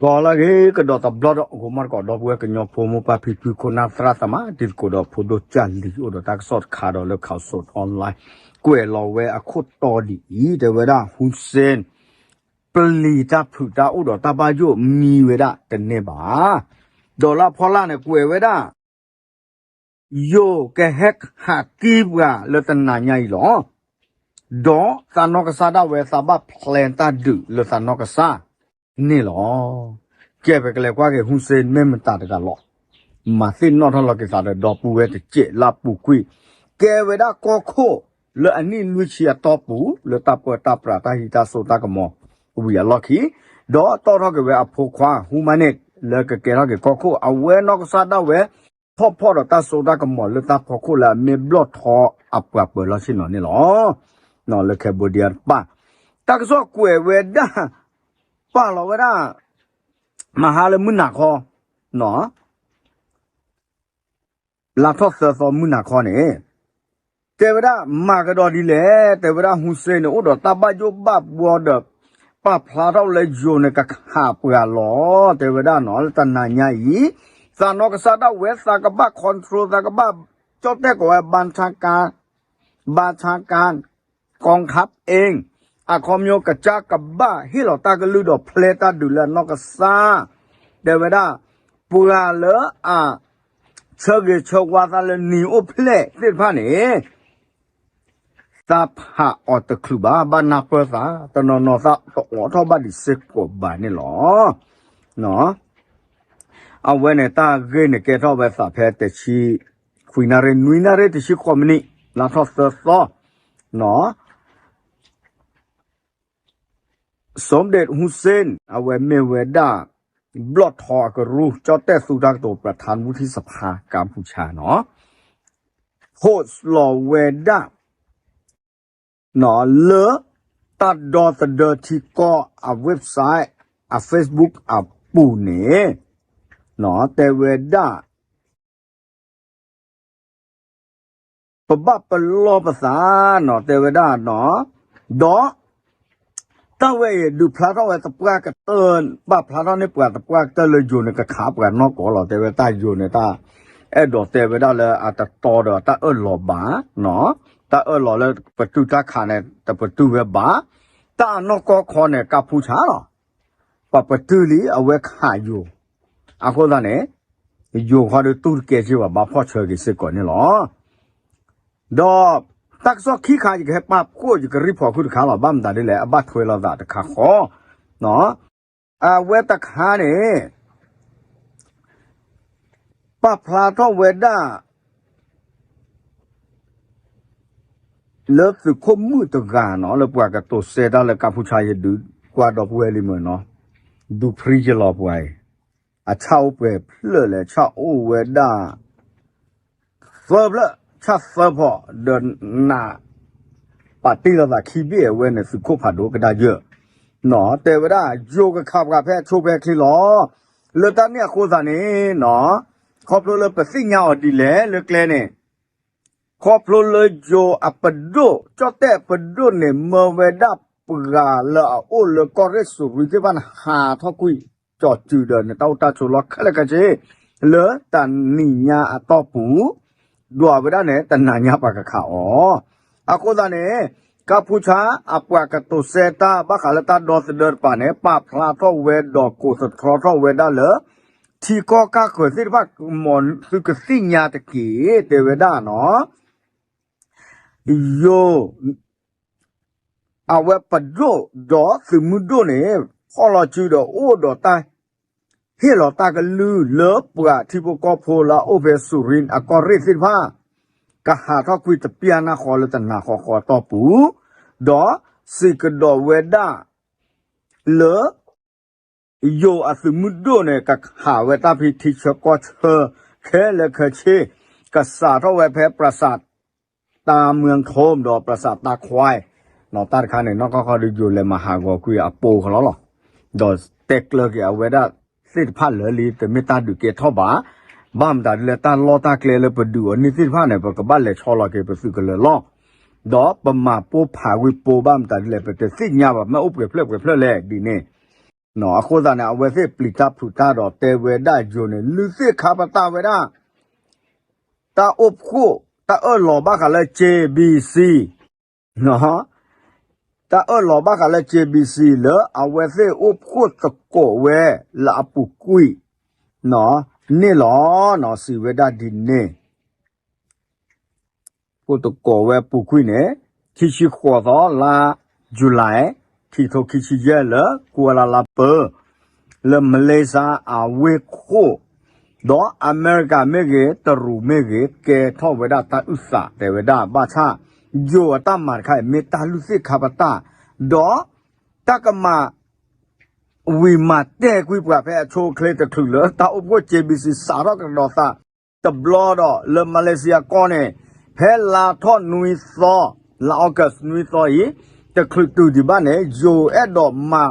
ကီလၢအဂ့ၤ ကဒီးတဘျီဒီး ဂီၤမီတကိး ဒီပုၢ်ဝဲၢ်ကညီဖိ မိၢ်ပၢ်ဖံဖု ခိၣ်နၢ်သရၣ်သမါ တံၤသကိးဒီးဖိဒိၣ်ကၢ်လံၤ အိၣ်ဒီးတၢ်ကစီၣ်တခါဒီးလၢ Khaosod Online ကွဲးလီၤဝဲအခိၣ်တီဒ်အံၤ တဲဝဲဒၣ် Hun Sen ပျံၤတၢ်ဖုးတၢ်အိၣ်ဒီးတၢ်ဘၣ်ယိၣ်မံဝဲဒၣ်တန့ၢ်ဘၣ်. ဒီးလၢအဖီလာ်န့ၣ် ကွဲးဝဲဒၣ် ယိၤကဟဲဟးကံပှၤလၢတနၤညါအံၤလီၤ. ဒီးသးနီၢ်ကစၢ်ဒၣ်ဝဲ သးဘၣ်ဖျဲးတၢ်ဒုးလၢသးနီၢ်ကစၢ်န့ၣ်လီၤ. ကဲ ပကလဲၤကွၢ်က့ၤ Hun Sen မ့ၢ်မတၤတဂၤလီၤ. မၤသ့ၣ်နီၣ်ထီၣ်လီၤက့ၤသးဒီး ဒီပုၢ်ဝဲၢ်တစဲးလၢအပူၤကွံာ် ကဲဝဲဒၣ်ကီၢ်ခိၣ်လၢအနံၣ်လွံၢ်ဆံအတီၢ်ပူၤ လၢတၢ်ပၢတၢ်ပြးတၢ်ဟံးတၢ်စိတၢ်ကမီၤဝံၤအလီၢ်ခံ ဒီးတီၣ်ထီၣ်က့ၤဝဲအဖိခွါ ဟူမါန့ၣ် လၢကကဲထီၣ်က့ၤကီၢ်ခိၣ် အဝဲနီၢ်ကစၢ်ဒၣ်ဝဲ ထီၣ်ဖီၣ်ဒီးတၢ်စိတၢ်ကမီၤလၢတၢ်ဖီခိၣ်လၢအမ့ၢ်ဘျီၣ်ထီအပှၤပၢၤလီၢ်ဆ့ၣ်နီၤန့ၣ်လီၤ. လၢ Cambodia တပၢ် တၢ်ကစီၣ်ကွဲးဝဲဒၣ် ပာ်လီၤဝဲဒၣ် မဟါလၢမုၢ်နၤခီ လါထီၣ်သၢသီမုၢ်နၤခီန့ၣ် တဲဝဲဒၣ် မၤကဒီးဒ်လဲၣ် တဲဝဲဒၣ် Hun Sen န့ၣ် အိၣ်ဒီးတၢ်ဘၣ်ယိၣ်ဘၣ်ဘှီဒီး ပာ်ဖျါထီၣ်လၢယိၤန့ၣ် ကခးပှၤလီၤ တဲဝဲဒၣ်နီၤ လၢတနၤညါအံၤ သးနီၢ်ကစၢ်ဒၣ်ဝဲ သးကဘၣ် control သးကဘၣ် ကၠီၣ်တဲၣ်ကိးဝဲ บาทาการ บาทาการ กองทัพเอง အခီပညီ ကစၢ်ကဘၣ်ဟ့ၣ်လီၤတၢ်ကလုၢ်ဒီး ဖျဲးတၢ်ဒုးလၢအနီၢ်ကစၢ် တဲဝဲဒၣ် ပှၤလၢအ ဆၢဂ့ၤဆၢဝါသးလၢနံၤအိၣ်ဖျဲၣ်သ့ၣ်တဖၣ်န့ၣ် သးဖးအီၤတချုးဘၣ် ဘၣ်နၢ်ပၢၢ်သး တနီၤနီၤသးတအိးထီၣ်ဘၣ်ဒံးစ့ၢ်ကီးဘၣ်န့ၣ်လီၤ. အဝဲန့ၣ်တၢ်ဂ့ၢ်န့ၣ်ကဲထီၣ်ဝဲသးဖဲတဆံ ခွံနၣ်ရံၣ် နွံနၣ်ရံၣ်တဆံဃိးမံးနံး လါထီၣ်သၢသီ Somdeit Hun Sen အဝဲမ့ၢ်ဝဲဒၣ် ဘျီၣ်ထီအကရူၢ် ကၠီၣ်တဲၣ်သူတၢ်ကတိၤ ประธานวุฒิสภากัมพูชา နီၤ post လီၤဝဲဒၣ် လၢ တၢ်ဒီသဒၢထံကီၢ်အ website အ Facebook အပူၤန့ၣ် တဲဝဲဒၣ် ပဘၣ်ပလီၢ်ပသးနီၤ တဲဝဲဒၣ်နီၤ ဒီး တၢ်ဝဲအံၤ ဒုးဖျါထီၣ်ဝဲသပှၢ်ကတၢၢ် ဘၣ်ဖျါထီၣ်န့ၢ်ပှၤသပှၢ်ကတၢၢ်လၢယိၤန့ၣ် ကခးပှၤနီၢ်ကီၢ်လီၤ တဲဝဲတၢ်ယိၤန့ၣ် တၢ်အဲၣ်ဒိးတဲဝဲဒၣ်လၢအတတီဒီးတၢ်အၢၣ်လီၤဘၣ်နီၤ တၢ်အၢၣ်လီၤလၢပတုာ်တၢ်ခးန့ၣ် တပတုာ်ဝဲဘၣ် တၢ်အနီၢ်ကီၢ်ခီန့ၣ် ကၢ်ဖူဆါလီၤ ပှၤပတုာ်လံ အဝဲခးယိၤ အဃိသတးန့ၣ် ယိၤခီဒုးတူၢ်တကဲစ့ၢ်ဘၣ် ဘၣ်ဖီၣ်ဆၢက့ၤစ့ၢ်ကီးန့ၣ်လီၤ. ဒီးတၢ်ကစီၣ်ခံခါ ယကဟဲပာ်ဖှိၣ် ယက report ဃုာ်တခါလီၤ ဘၣ်မတၤဒ်လဲၣ် အဘၣ်ထွဲလိာ်သးတခါဃီ အဝဲတခါန့ၣ် ပာ်ဖျါထီၣ်ဝဲဒၣ် လၢသုးခိၣ်မုၣ်တဂၤနီၤ လၢပှၤကတိၤစဲတၢ်လၢကၢ်ဖူဆါ ယဒုးကွၢ်ဒီပုၢ်ဝဲၢ်လံမ့ၢ်နီၤ ဒူဖရံယလီၤပှၤအံၤ အဆၣ်အိၣ်ပှဲၤဖျၢၣ်လဲၣ် ဆၣ်အိၣ်ဝဲဒၣ် သၢဖျၢၣ် ဆၣ်သၢဖီး ဒီးနး ပာ်တ့ၢ်လိာ်သးခံဘ့ၣ် အဝဲန့ၣ် သုးခိၣ်ဖးဒိၣ်ကဒါယၢၢ် နီၤ တဲဝဲဒၣ် ယိၤကခးပှၤဖဲအဆိဖဲအချ့လီၤ. လၢတၢ်န့ၣ်အဃိသတးန့ၣ်နီၤ ခီဖျိလၢပသ့ၣ်ညါအီၤဒ်လဲၣ်လၢကျဲန့ၣ် ခီဖျိလၢယိၤအပဒိၣ် ကၠီၣ်တဲၣ်ပဒိၣ်န့ၣ် မၢဝဲဒၣ်ပှၤလၢအအိၣ်လၢကီၢ်ရ့ၣ်စူၤရံသ့ၣ်တဖၣ်န့ၣ် ဟးထီၣ်ကွံာ် ကၠီၤစုၤဒီးန့ၣ် တၢ်အိၣ်တၢ်ဆိးလီၢ်ခဲလၢာ်ခဲဆ့ လၢတနံၤညါအတီၢ်ပူၤ ဒွးဝဲဒၣ်န့ၣ် တနၤညါပှၤကခးအီၤ အဃိသတးန့ၣ် ကၢ်ဖူဆါအပှၤကတိၤစဲတၢ်ဘၣ်ဃးလၢတၢ်ဒီသဒၢတပၤန့ၣ် ပာ်ဖျါထီၣ်ဝဲဒီးကိးသတြီထီၣ်ဝဲဒၣ်လၢ ထံကီၢ်ကၢ်ဃၢၤသ့ၣ်တဖၣ် မ်သုကသ့ၣ်ညါတက့ၢ် တဲဝဲဒၣ်နီၤ ယိၤ အဝဲပဒိၣ်ဒီးသုးမုၢ်ဒိၣ်န့ၣ် ဖီၣ်လီၤစုဒီးအိၣ်ဒီးတၢ် ဟ့ၣ်လီၤတၢ်ကလုၢ်လၢပှၤထံဖိကီၢ်ဖိလၢအအိၣ်ဖဲစူၤရံ အကီၢ်ရ့ၣ်သ့ၣ်တဖၣ် ကဟးထီၣ်ကွံာ်တပျၢ်နၢ်ဃီလၢတနၤဃီဃီအတီၢ်ပူၤ ဒီးစံးကဒီးဝဲဒၣ် လၢ ယိၤအသုးမုၢ်ဒိၣ်န့ၣ် ကခးဝဲတၢ်ဖံးထံဆၢကီၢ်ဆၢ ခဲလၢာ်ခဲဆ့ ကစးထီၣ်ဝဲဖဲ ပရၤစး တၢ်မၢထီၣ်ဒီး ပရၤစးတၢ်ခွါ တၢ်တခါန့ၣ် နီၢ်ကီၢ်ခီဒုးယိၤလဲၤမၤဟးဂီၤကွံာ်အပိာ်ကလီလီၤ. ဒီးတဲကျၢၤက့ၤအဝဲဒၣ်သ့ၣ်တဖၣ်လၢာ်လံ တမ့ၢ်တၢ်ဒုးကဲထီၣ်ဘၣ်. ဘၣ်မတၤဒ်လဲၣ်တၢ်လီၢ်တၢ်ကျဲလၢပဒုးအီၤန့ၢ်သ့ၣ်တဖၣ်န့ၣ် ပကဘၣ်လဲၤဆီလီၤက့ၤပသုးကလၢၤလီၢ် ဒီးပမၤပိၢ်ဖးဝံၤပိၢ်ဘၣ်မတၤဒ်လဲၣ် ပတသ့ၣ်ညါဘၣ် မ့ၢ်အိၣ်ပှဲၤဖျၢၣ်ပှဲၤဖျၢၣ်လဲၣ်ဒ်န့ၣ် အဃိသတးန့ၣ် အဝဲသ့ၣ်ပျံၤတၢ်ဖုးတၢ်ဒီးတဲဝဲဒၣ်ယိၤန့ၣ် လုၢ်သ့ၣ်ခါပတာ်ဝဲဒၣ် တၢ်အိၣ်ဖှိၣ် တၢ်အၢၣ်လီၤဘၣ်ဃးလၢ J B C တၢ်အၢၣ်လီၤဘၣ်ဃးလၢ J B C လၢအဝဲသ့ၣ်အိၣ်ဖှိၣ်သကိးဝဲလၢအပူၤကွံာ်န့ၣ်လီၤ. စံးဝဲဒၣ်ဒ်န့ၣ် အိၣ်သကိးဝဲပူၤကွံာ်န့ၣ် ခံဆံဃိးသီလါ July ခံကထိခံဆံယဲၢ် လၢ Kuala Lumpur လၢ Malaysia အဝ့ၢ်ခိၣ် ဒီးအမဲရကၤမ့ၢ်ဂ့ၤ တရူးမ့ၢ်ဂ့ၤ ကဲထီၣ်ဝဲဒၣ်တၢ်အုၣ်သး တဲဝဲဒၣ် ဘၣ်ဆၣ် ယိၤအတၢ်မၤတခါအံၤ မ့ၢ်တၢ်လုၢ်သ့ၣ်ခါပတာ် ဒီး တၢ်ကမၤ ဝံၤမၤတဲာ်ကွံာ်ပှၤဖဲအဆိအချ့တချုးလၢ တၢ်အိၣ်ဖှိၣ် J B C စးထီၣ်ကဒီးသး တဘျီဒီးလၢ Malaysia ကီၢ်န့ၣ် ဖဲလါထီၣ်နွံသီ လါ August နွံသီအံၤ တချုးတုၤဒံးဘၣ်န့ၣ် ယိၤအဲၣ်ဒိးမၤ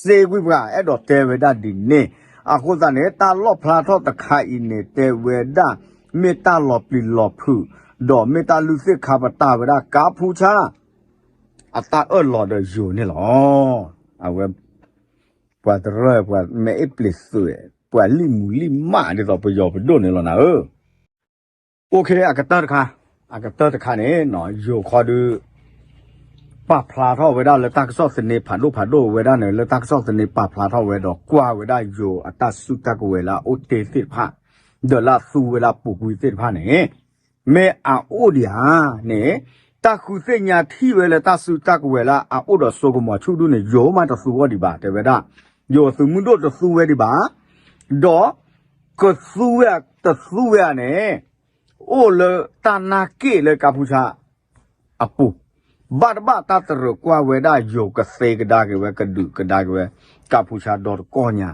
စ့ကွံာ်ပှၤ အဲၣ်ဒိးတဲဝဲဒၣ်ဒ်န့ၣ်. အဃိသတးန့ၣ် တၢ်လီၣ်ဖျါထီၣ်တခါအံၤန့ၣ် တဲဝဲဒၣ် မ့ၢ်တၢ်လီၤပျံၤလီၤဖုး ဒီးမ့ၢ်တၢ်လုၢ်သ့ၣ်ခါပတာ်ဝဲဒၣ် ကါဖူဆါ အတၢ်အၢၣ်လီၤဒီးယိၤန့ၣ်လီၤ. အဝဲ ပှၤတရၢၢ် ပှၤမ့ၢ်အ့ၣ်ပျ့ၤသုး ပှၤလံၣ်မူၤလံၣ်မး ဒ်သိးပယီၤပဒိၣ်န့ၣ်လီၤနၤဧၢ. အိၣ်ခ့ အကတၢၢ်တခါ, အကတၢၢ်တခါန့ၣ် ယိၤခီဒုး ပာ်ဖျါထီၣ်ဝဲဒၣ်လၢတၢ်ကစီၣ်သန့ ဖးဒိၣ်ဖးဒိၣ်ဝဲဒၣ်န့ၣ် လၢတၢ်ကစီၣ်သန့ပာ်ဖျါထီၣ်ဝဲဒီးကွၢ်ဝဲဒၣ်ယိၤအတၢ်စုတၢ်ကဝဲၤလၢအအိၣ်တ့ၢ်သ့ၣ်တဖၣ် ဒီးလၢအသူဝဲဒၣ်ပူၤကွံာ်သ့ၣ်တဖၣ်န့ၣ် မ့ၢ်အအိၣ်ဒံးဧါန့ၣ် တၢ်ဃုသ့ၣ်ညါထံၣ်ဝဲလၢတၢ်စုတၢ်ကဝဲၤလၢအအိၣ်ဒီးစိကမီၤဆူၣ်ဒူၣ်န့ၣ် ယိၤမးတသူဝဲဒံးဘၣ် တဲဝဲဒၣ်. ယိၤသုးမုၢ်ဒိၣ်တသူဝဲဒံးဘၣ် ဒီး ကသူဝဲတသူဝဲဧါန့ၣ် အိၣ်လၢတၢ်နာ်က့ၣ်လၢကါဖူဆါအပူၤ ဘၣ်တဘၣ်တၢ်တရၢၣ်ကွၢ်ဝဲဒၣ်ယိၤကသ့ကဒါက့ၤဝဲ ကဒုးကဒါက့ၤဝဲ ကါဖူဆါဒီတကီၢ်ညါ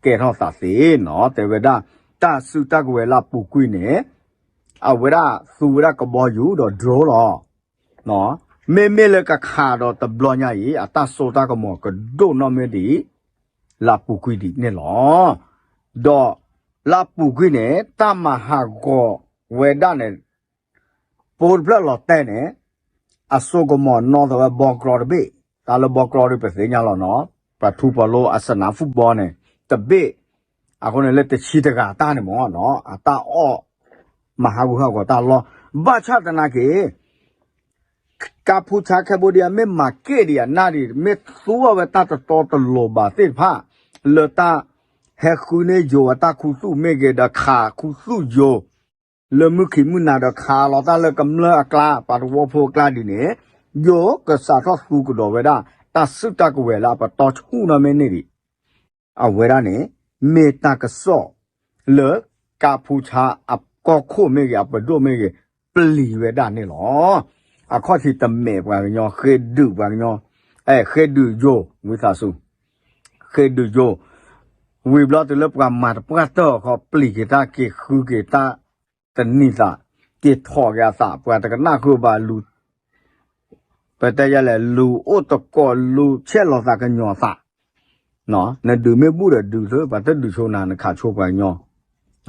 ကဲထီၣ်သးသ့နီၤ တဲဝဲဒၣ် တၢ်စုတၢ်ကဝဲၤလၢအပူၤကွံာ်န့ၣ် အဝဲဒၣ်သူဝဲဒၣ်ကဘီယူၤဒီး drone လီၤ. မ့မ့ၢ်လၢကခးဒီးတဘျီညါအံၤ အတၢ်စိတၢ်ကမီၤကဒိၣ်နီၢ်မ့ၢ်ဒံး လၢအပူၤကွံာ်ဒံးန့ၣ်လီၤ. ဒီးလၢအပူၤကွံာ်န့ၣ် တၢ်မၤဟးဂီၤဝဲဒၣ်န့ၣ် ပိတဖျၢၣ်လီၤတဲာ်န့ၣ် အစိကမီၤနီၣ်သးဝဲဘီကြီတဘ့ၣ်, တၢ်လၢဘီကြီဒုးပသ့ၣ်ညါလီၤနီၤ, ပှၤထူပှၤလိအစနၣ်ဖုၣ်ဘီန့ၣ် တဘ့ၣ်, အဃိန့ၣ်လၢတဆံတဂၤတၢ်န့ၣ်မ့ၢ်နီၤ အတၢ်အီၣ် မၤဟးဂူာ်ဟးဂီၤတၢ်လီၢ်, ဘၣ်ဆၣ်သနာ်က့ ကါဖူဆါ Cambodia မ့ၢ်မၤက့ၣ်ဒံးအနၢ်ဒံး မ့ၢ်သူအီၤဝဲတၢ်တတီတလိၤဘၣ်သ့ၣ်တဖၣ် လၢတၢ်ဟဲဃုန့ၢ်ယိၤအတၢ်ခူသူၣ်မ့ၢ်ဂ့ၤ ဒီးခးခူသူၣ်ယိၤ လၢမုၢ်ခံမုၢ်နၤဒီးခးလီၤတၢ်လၢကမျၢၢ်အကျါ ပှၤသဝီဖိအကျါဒ်န့ၣ် ယိၤကစးထီၣ်သူကဒီးဝဲဒၣ် တၢ်စုတၢ်ကဝဲၤလၢအပတီၢ်ဆူၣ်နီၢ်မ့ၢ်န့ၢ်ဒံး အဝဲဒၣ်န့ၣ် မ့ၢ်တၢ်ကစီၣ်လၢကါဖူဆါအကီၢ်ခိၣ်မ့ၢ်ဂ့ၤ အပဒိၣ်မ့ၢ်ဂ့ၤ ပျံၤဝဲဒၣ်န့ၣ်လီၤ. အခီၣ်ထံးတမဲာ်ပှၤကညီ ဃ့ဒုးပှၤကညီ ဃ့ဒုးယိၤ ဝံသးစူၤ ဃ့ဒုးယိၤ ဝံၤဘျီတုၤလၢပှၤမၤတပှၢ်တၢၢ်အခီ ပျံၤက့ၤတၢ်က့ၤဃုက့ၤတၢ်တနံၤသး က့ၤထီၣ်က့ၤအသး ပှၤတကနၣ်ဃုာ်ဘၣ်လူၤ ပတဲယဲလဲၣ် လူၤအိၣ်သကိး လူၤဆဲးလီၤသးကညီၤသး, နဒုးမ့ၢ်ဘူၣ်ဒီးဒုးသ့ ပှၤတဒုးဆိနၤ နခးဆိပှၤကညီ,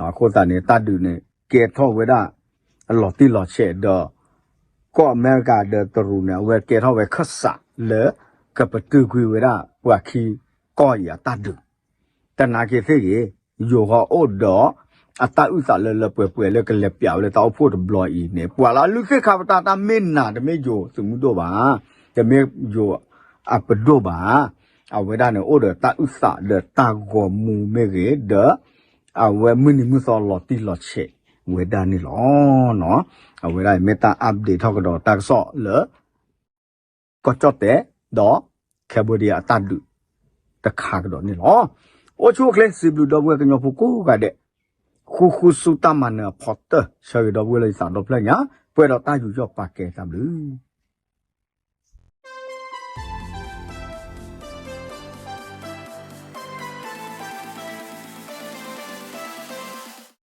အဃိသတးန့ၣ် တၢ်ဒုးန့ၣ် ကဲထီၣ်ဝဲဒၣ် အလီၤတံၢ်လီၤဆဲးဒီး ကီၢ်အမဲရကၤဒီးတရူးန့ၣ် အဝဲကဲထီၣ်ဝဲခၢၣ်စးလၢ ကပတုာ်ကွံာ်ဝဲဒၣ် ပှၤခံကီၢ်အံၤအတၢ်ဒုး တနာ်က့ၤသ့ၣ်ဂ့ၤ ယိၤဃီအိၣ်ဒီး အတၢ်အုၣ်သးလၢလၢပှဲၤပှဲၤလၢကလဲၤပျးဝဲလၢတၢ်အိၣ်ဖှိၣ်တဘျီအံၤန့ၣ် ပှၤလၢအလုၢ်သ့ၣ်ခါပတာ်တၢ်မ့ၢ်နၤ တမ့ၢ်ယိၤသုးမုၢ်ဒိၣ်ဘၣ်, တမ့ၢ်ယိၤအပဒိၣ်ဘၣ်, အဝဲဒၣ်န့ၣ်အိၣ်ဒီးတၢ်အုၣ်သးဒီးတၢ်ဂီၤမူမ့ၢ်ဂ့ၤဒီး အဝဲမုၢ်နံၤမုၢ်သီလီၤတံၢ်လီၤဆဲးဝဲဒၣ်န့ၣ်လီၤ. အဝဲဒၣ်မ့ၢ်တၢ် update ထီၣ်ကဒီးတၢ်ကစီၣ်လၢ ကီၢ်ကၠီၣ်တဲာ် ဒီး Cambodia အတၢ်ဒုးတခါကဒီးန့ၣ်လီၤ. အိၣ်ဆူၣ်အိၣ်ချ့ စံးဘျုးဒီပုၢ်ဝဲၢ်ကညီဖိကိးဂၤဒဲး, ဃုဃုဆူတၢ်မၤနၢၤအဖီတၢၢ် ဆၢဂ့ၤဒီပုၢ်ဝဲၢ်လၢယသးဒီဖျၢၣ်ညါ, ပှဲၤဒီးတၢ်ယူးယီၣ်ပာ်ကဲတၢ်ဘျုး